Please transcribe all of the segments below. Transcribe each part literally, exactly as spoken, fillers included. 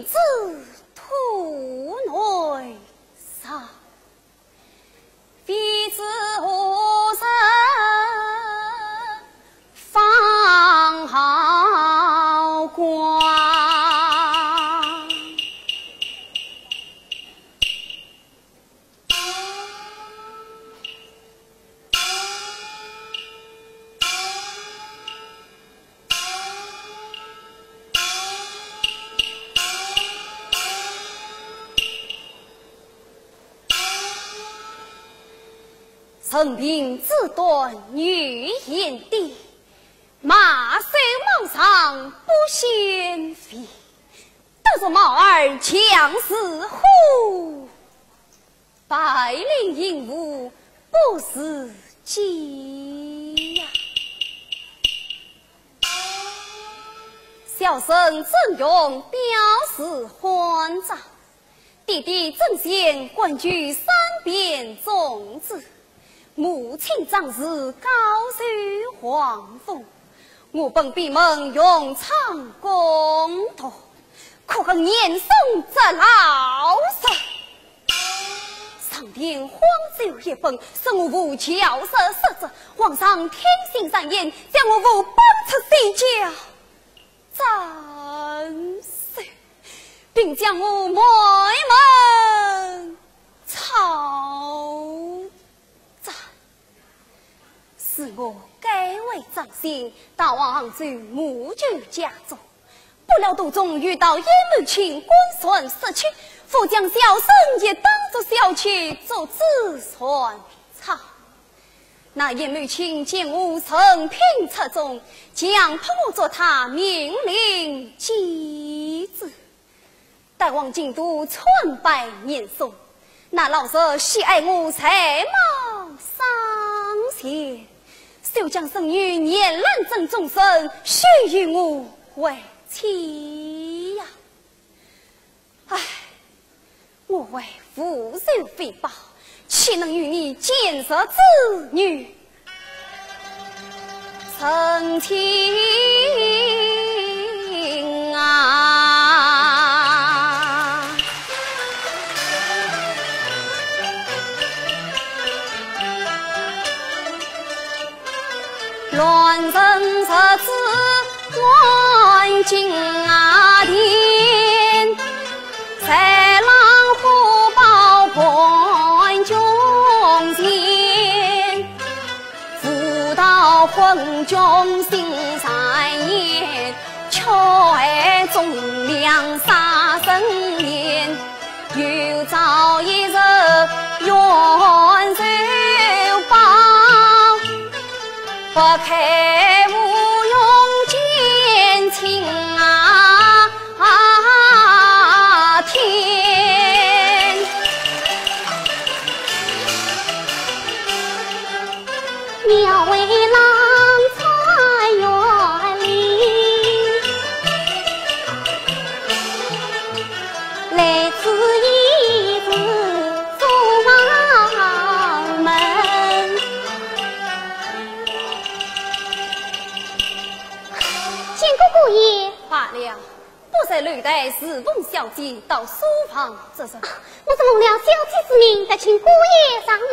子土内上，非知何日芳好光。 人贫志短语言低，马首貂长不显肥。都说猫儿强似虎， 白绫鹦鹉不如鸡呀。小生曾荣表字欢章，爹爹曾铣官居三边总制，母亲张氏高授皇封，我本闭门用唱攻读， 可恨严嵩执老贼。上天荒奏一本，说我父教书失职，皇上听信谗言，将我父绑出西郊斩首，并将我满门抄斩。 是我改为张姓，逃往杭州，募救家族。不料途中遇到鄢懋卿官船失窃，父将小生也当作小妾，做仔船舱。那鄢懋卿见我人品出众，强迫我做他命令继子。 带往京都参拜严嵩，那老贼喜爱我才貌双全，就将孙女严兰贞终身许与我为妻呀。唉，我为父仇非报，岂能与你奸贼之女 成亲啊。乱臣贼子满京啊庭，豺狼虎豹盘军前。 无道昏君心谗言，却害忠良杀生言。有朝一日冤仇报，不开无用奸情啊！ 啊，天！描繪郎才园里，来此一次做房门。见过姑爷。罢了。 不在楼台侍奉小姐，到书房做甚？啊，我是奉了小姐之命，特请姑爷上楼。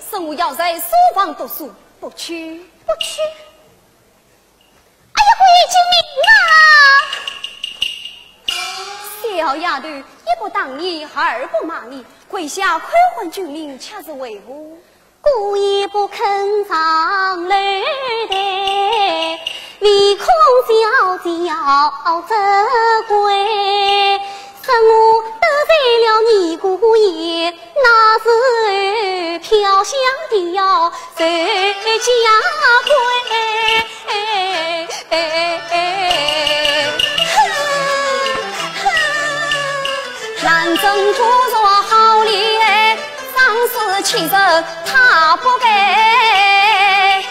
说我要在书房读书，不去。不去？哎呀，姑爷救命啊！小丫头，一不打你，二不骂你，跪下叩唤救命，却是为何？ 姑爷不肯上楼台，唯恐小姐要责怪，说我得罪了你姑爷，那是飘香的要受家规。 兰贞固若好丽，上世其实她不该。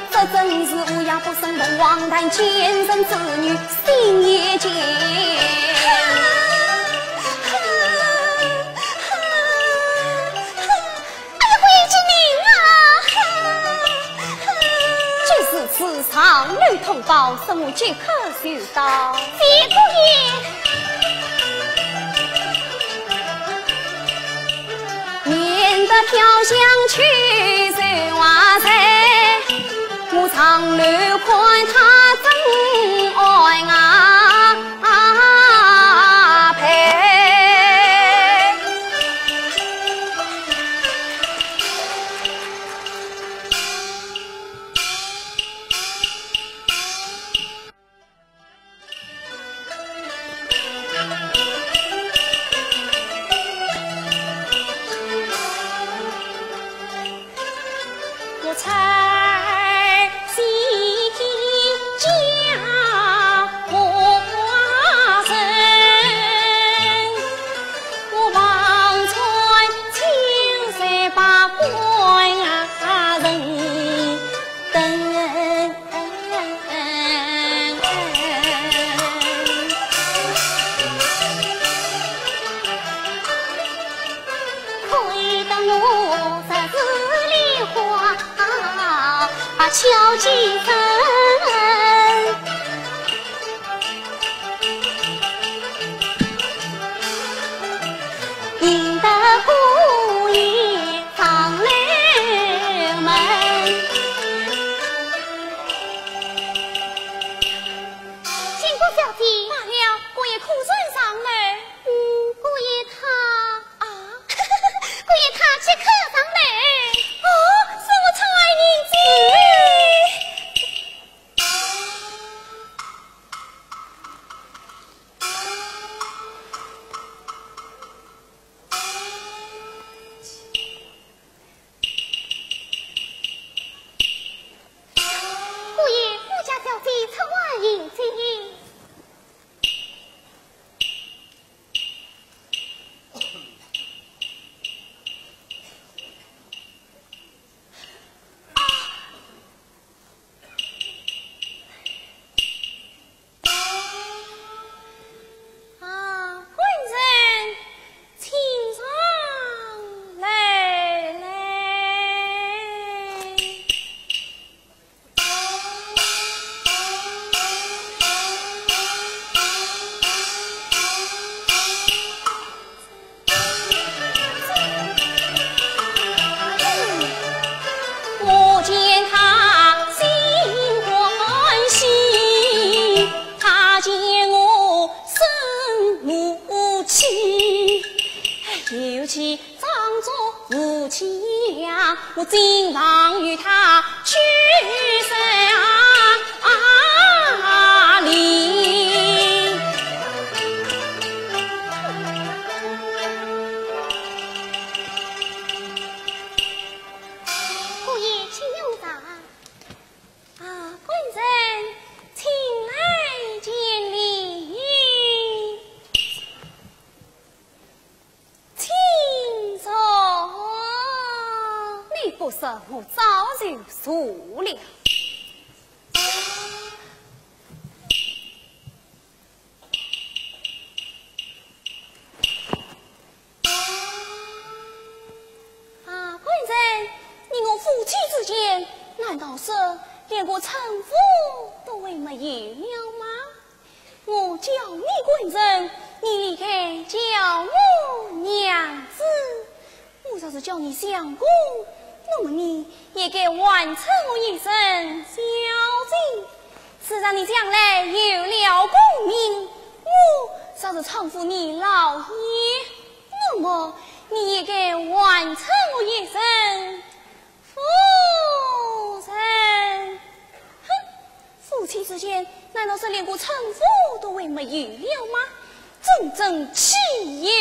这真是乌鸦不生凤凰蛋，奸人之女心也贱。 哎呀，姑爷救命啊！既如此，上楼通报，说我即刻就到。谢姑爷。得飘香去随花开，我上楼看她真爱啊，配。 金谷小姐。罢了，姑爷可曾上来？嗯，姑爷他……啊？姑爷他即刻上来。哦，是我出外迎接。 姑爷，我家小姐出外迎接。 啊，官人，请上来，来。 我见她心欢喜，她见我生无气，尤其装作无气呀，我怎样与她去相离？ 姑爷，请用茶。啊，官人，请来见礼。请坐。你不说，我早就坐了。 啊，官人，你我夫妻之间，难道是连个称呼都还没有了吗？我叫你官人，你理该叫我娘子。我若是叫你相公，那么你也该还称我一声小姐。 自然你将来有了功名，我若是称呼你老爷，那么你也该还称我一声夫人。哼，夫妻之间难道是连个称呼都还没有了吗？真正岂有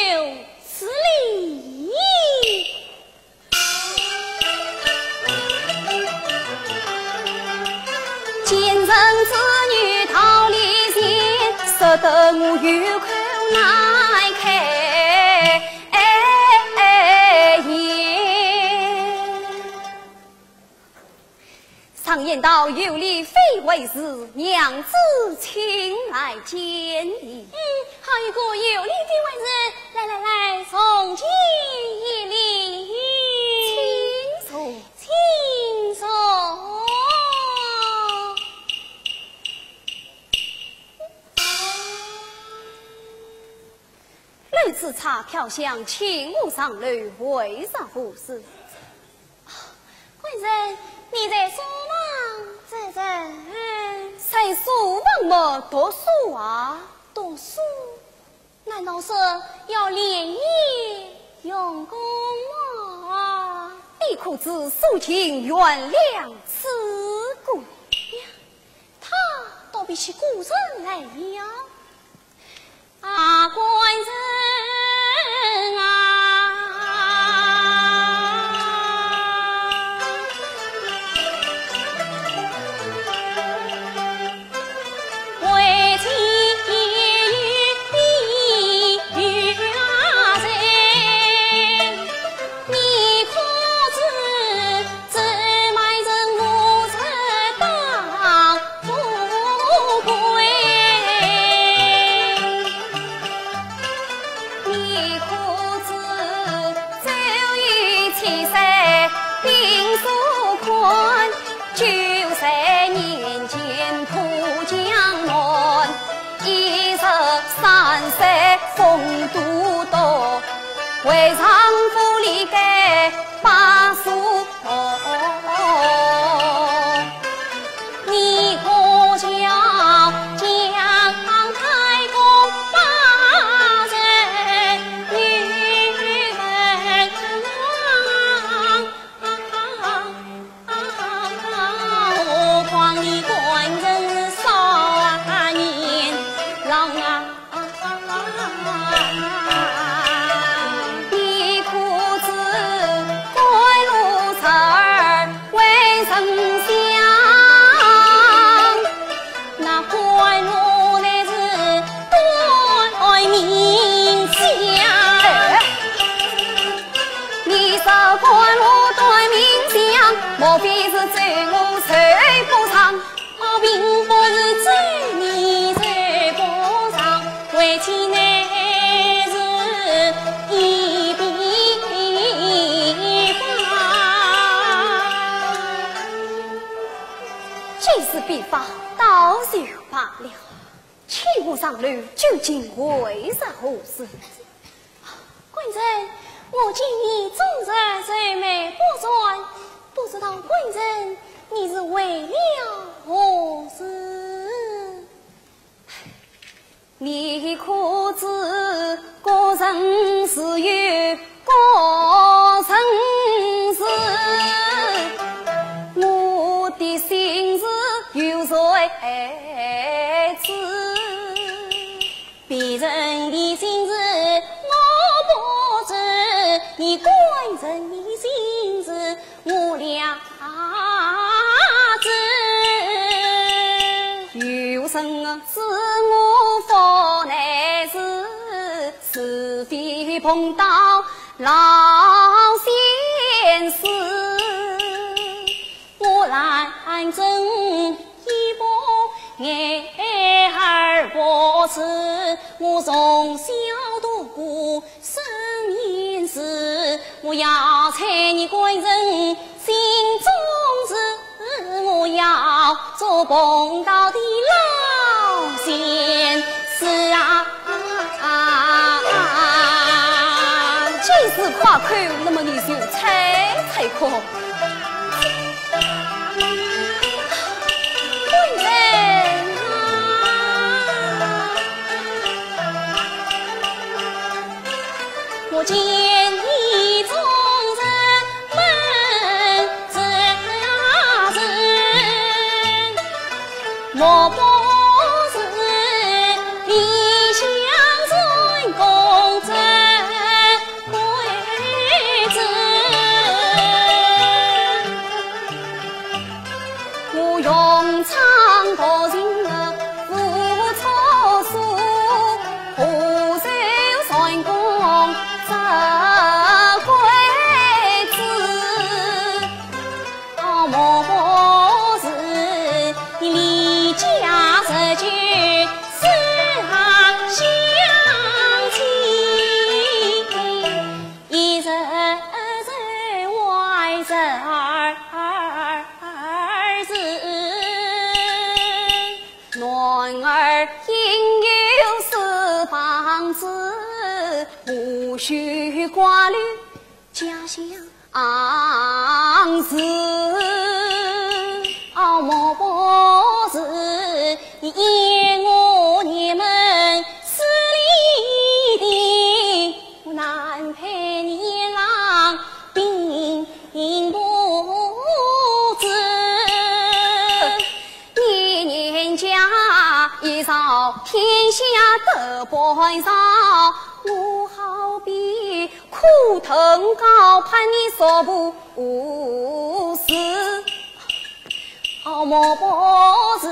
此理！ 贱人之女桃李贱，说得我有口难开言。常言道，有理非为是，娘子请来见礼。嗯，好一个有理非为是，来来来，重见一礼。请坐。 请坐。紫钗飘香，请我上楼，为啥何事？官人，你在书房做甚？在书房么，读书啊。读书？难道是要连夜用功吗？你可知苏秦原谅此功？呀，他倒比起古人来了。 啊，官人啊，为妻有病，有病在身， 你可知这满人我是当富贵？你可知周瑜七岁兵所困，九岁年间破江南，一十三岁封都督， 为丈夫立该把守。你可晓姜太公把人女人 何况你官人少年老啊，你可知甘露十二为人香？ 那甘露乃是短命香。你说甘露短命香，莫非是咒我寿不长？哦，并不是咒你寿不长，为妻乃是一笔方。既是笔方，倒就 罢了，请我上楼，究竟为啥何事？官人，我见你终日愁眉不展，不知道官人你是为了何事？你可知 各人自有各人事，我的心事有谁知？别人的心事我不知，你官人的心事 我了知。有人知我福难事，除非碰到老先生。我兰贞一把眼儿不识，我从小读过 三年时，我要猜你官人心中事，我要做碰到的老先生啊。既是夸口，那么你就猜猜看。 官人啊，我见你终日闷着心，莫不是你想成功这 贵子，我用唱道情付出所，何愁算功这贵子。 哦，莫不是你离家出去思乡情，一日愁外十二时。男儿应有四方知，无须挂虑家乡事。哦，莫不是你我你们势利的，我难配你郎并不知。 你年家已少，天下得不饶。我好比苦藤高攀你所不是。哦，莫不是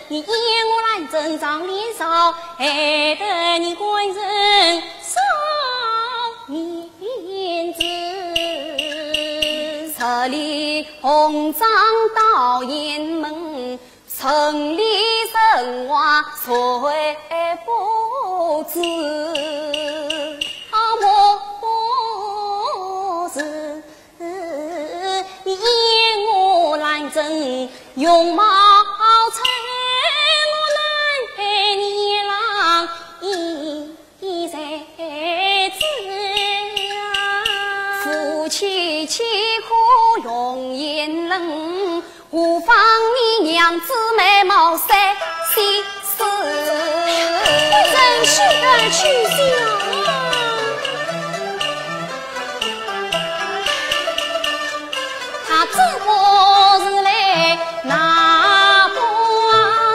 你嫌我兰贞长脸少，害得你官人少面子。十里红妆到雁门， 城里城外谁不知？啊，莫不是你嫌我兰贞容貌丑，我难配你郎一 一才子啊。夫妻岂可容颜冷，何妨你娘子美貌三千丝。官人，休得取笑啊。他这不是来那不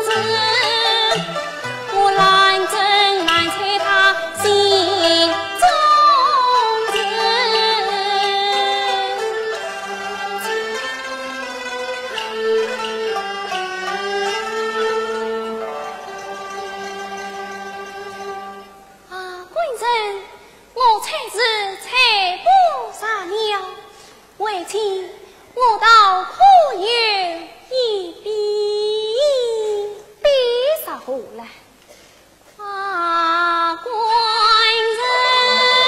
是，我兰贞难猜他心中事。啊，官人，我猜是猜不着了。 为妻，我倒可有一比。比啥货来？啊，官人啊！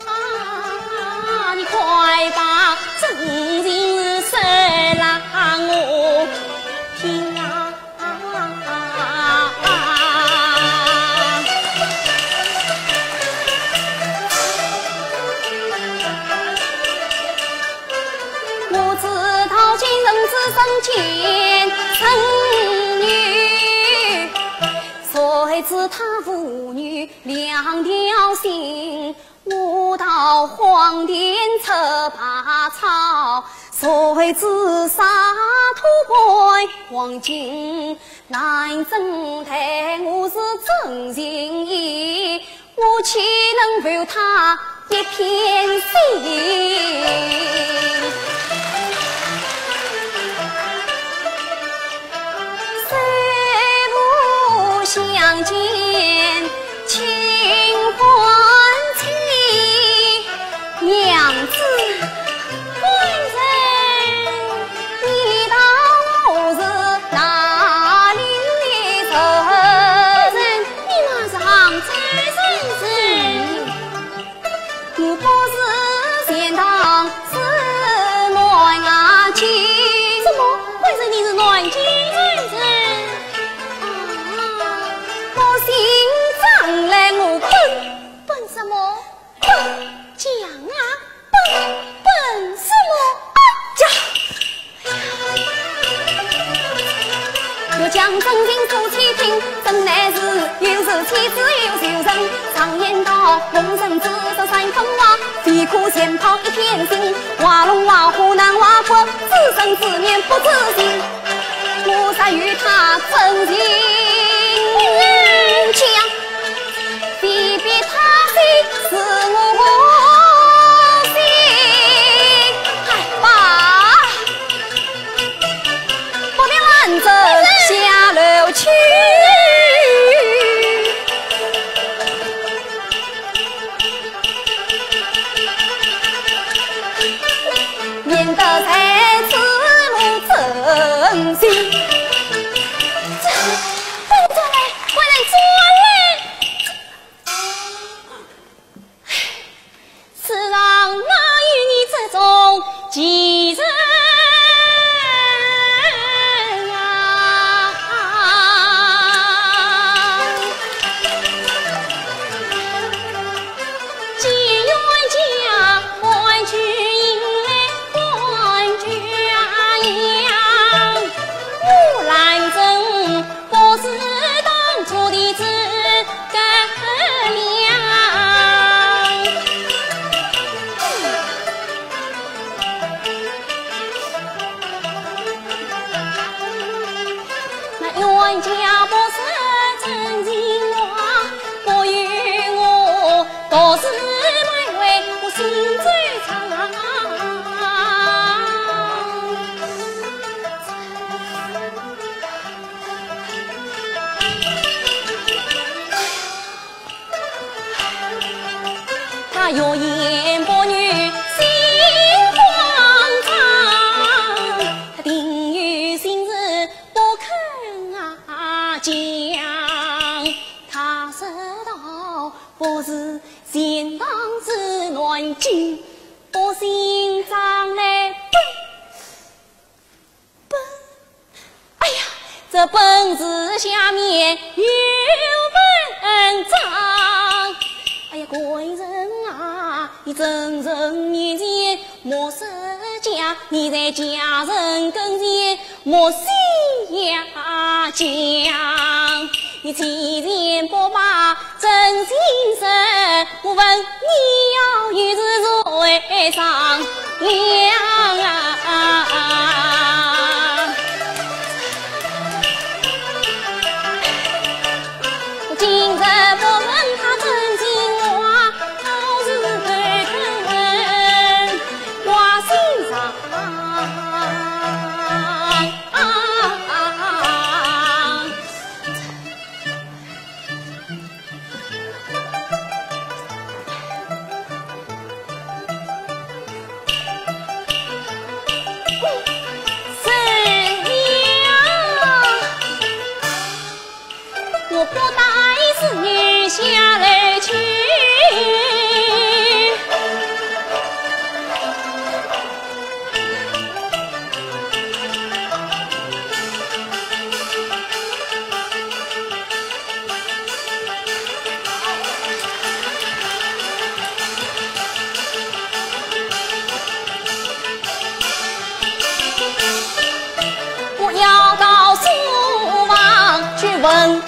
啊，你快把真情说让我听啊！我知道今人之身兼生女，谁知他父女两条心， 我到荒田吃百草，谁知沙土伴黄金，兰贞待我是真心意，我岂能负他一片心？虽不相见， 清欢起。娘子，官人，你道我是哪里人？官人，你乃是杭州人是？我不是钱塘四门啊街。怎么，官人你是南京人是？啊，我姓张。讲真情诉且听，真乃是有仇妻子有仇人。常言道，逢人之上三分话，非可全抛一片心。话弄话火难话破，自生自灭不自信。我若与他真情讲，非比他心是我心。哎，爸。 不必拦着下楼去。免得在此误真心。这，这，这，来，快来，转来。 世上哪有你这种奇人啊？见冤家，官居迎来官家样，我兰贞 不是当初的诸葛亮。那冤家不是真情话，不由我独自埋怨我心惆怅。 他欲言不语心慌张，他定有心事不肯啊讲。他说道：不是钱塘之乱，金不姓张来奔。 奔。哎呀，这奔字下面有文章。哎呀，官人啊，你在人面前莫说假，你在家人跟前莫戏呀讲。你欺骗不把 真心实，我问你要与是谁商量啊？我今日不问他真情话，倒是偷偷问我心上。 是呀，我不带侍女下楼去。 我要到书房去问